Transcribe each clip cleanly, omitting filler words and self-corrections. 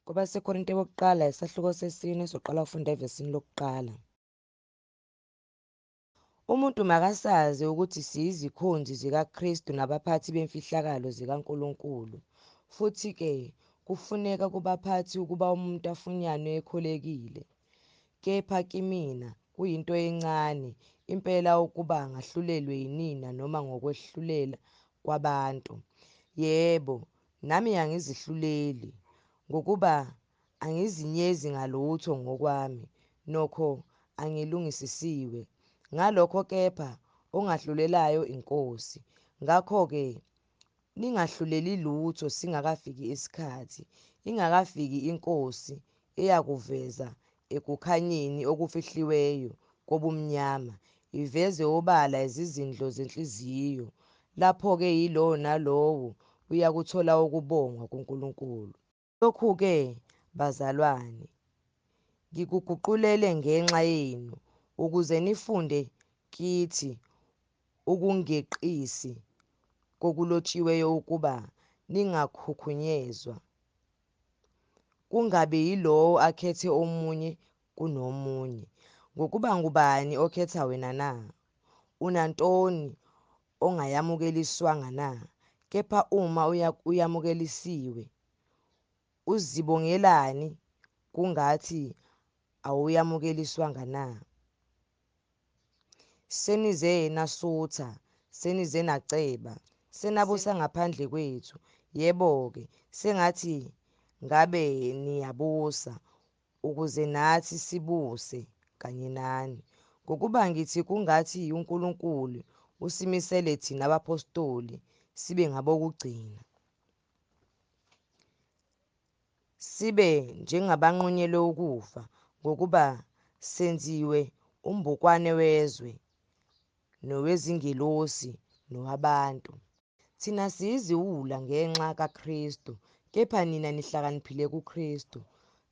KwabaseKorinte bokuqala isahluko sesine soqala ukufunda evesini lokuqala. Umuntu makasazi ukuthi siyizikhonzi zikaKristu nabaphathi bemfihlakalo zikaNkulunkulu. Futhi-ke kufuneka kubaphathi ukuba umuntu afunyanwe ekholekile. Kepha kimina kuyinto encane impela ukuba ngahlulelwe yinina noma ngokwehlulela kwabantu. Yebo, nami angizihluleli, ngokuba angizinyezi ngalutho ngokwami, nokho angilungisisiwe ngalokho, kepha ongahlulelayo iNkosi. Ngakho-ke ningahluleli lutho singakafiki isikhathi, ingakafiki iNkosi eyakuveza ekukhanyeni okufihliweyo kobumnyama, iveze obala izizindlo zenhliziyo. Lapho-ke yilowo nalowo uyakuthola ukubongwa kuNkulunkulu. Lokhu-ke, bazalwane, ngikuguqulele ngenxa yenu, ukuze nifunde kithi ukungeqisi kokulotshiweyo ukuba ningakhukhunyezwa, kungabi yilowo akhethe omunye kunomunye. Ngokuba ngubani okhetha wena na? Unantoni ongayamukeliswanga na? Kepha uma uyamukelisiwe, uzibongelani kungathi awuyamukeliswanga na? Senize nasutha, senize naceba, senabusa ngaphandle kwethu. Yebo-ke, sengathi ngabe niyabusa, ukuze nathi sibuse kanye nani. Ngokuba ngithi kungathi uNkulunkulu usimisele thina abaphostoli sibe ngabokugcina, sibe njengabanqunyelwe ukufa, ngokuba senziwe umbukwane wezwe, nowezingelosi, nowabantu. Thina siyiziwula ngenxa kaKristu, kepha nina nihlakaniphile kuKristu.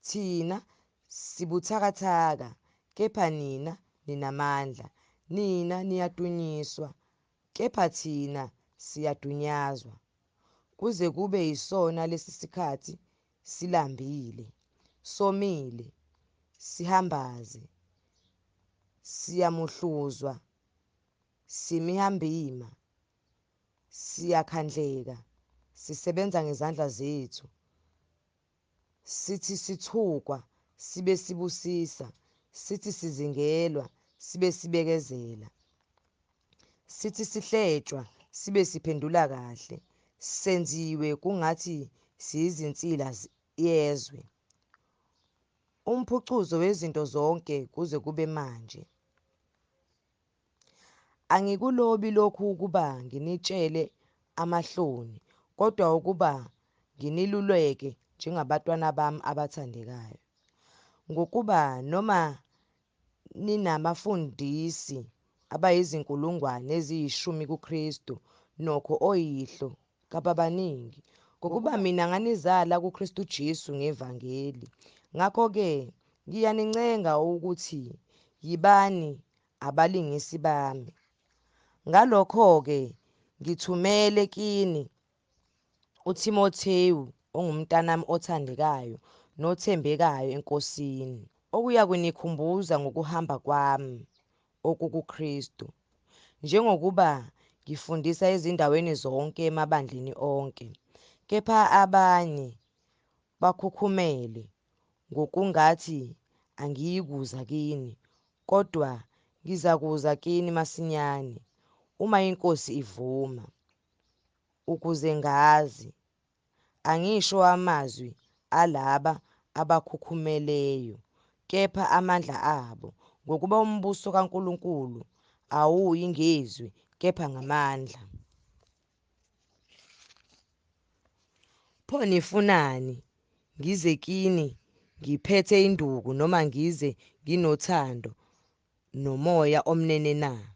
Thina sibuthakathaka, kepha nina ninamandla. Nina niyadunyiswa, kepha thina siyadunyazwa. Kuze kube yisona lesi sikhathi silambile, somile, sihambaze, siyamuhluzwa, simihambima, siyakhandleka, sisebenza ngezandla zethu. Sithi sithukwa, sibe sibusisa, sithi sizingelwa, sibe sibekezela. Sithi sihletshwa, sibe siphendula kahle. Senziwe kungathi siyizinsila yezwe, umphucuzo wezinto zonke kuze kube manje. Angikulobi lokhu ukuba nginitshele amahloni, kodwa ukuba nginiluleke njengabatwana bami abathandekayo. Ngokuba noma ninabafundisi abayizinkulungwane eziyishumi kuKristu, nokho oyihlo kababaningi. Ngokuba mina nganizala kuKristu Jesu ngevangeli. Ngakho-ke ngiyanincenga ukuthi yibani abalingisi bami. Ngalokho-ke ngithumele kini uThimothewu ongumntanami othandekayo nothembekayo eNkosini, okuyakunikhumbuza ngokuhamba kwami okukuKristu, njengokuba ngifundisa ezindaweni zonke emabandleni onke. Kepha abanye bakhukhumele, ngokungathi angiyikuza kini, kodwa ngizakuza kini masinyane, uma iNkosi ivuma, ukuze ngazi. Angisho amazwi alaba abakhukhumeleyo, kepha amandla abo, ngokuba umbuso kaNkulunkulu awuyi ngezwi, kepha ngamandla. Pho nifunani? Ngize kini ngiphethe induku noma ngize nginothando nomoya omnene na?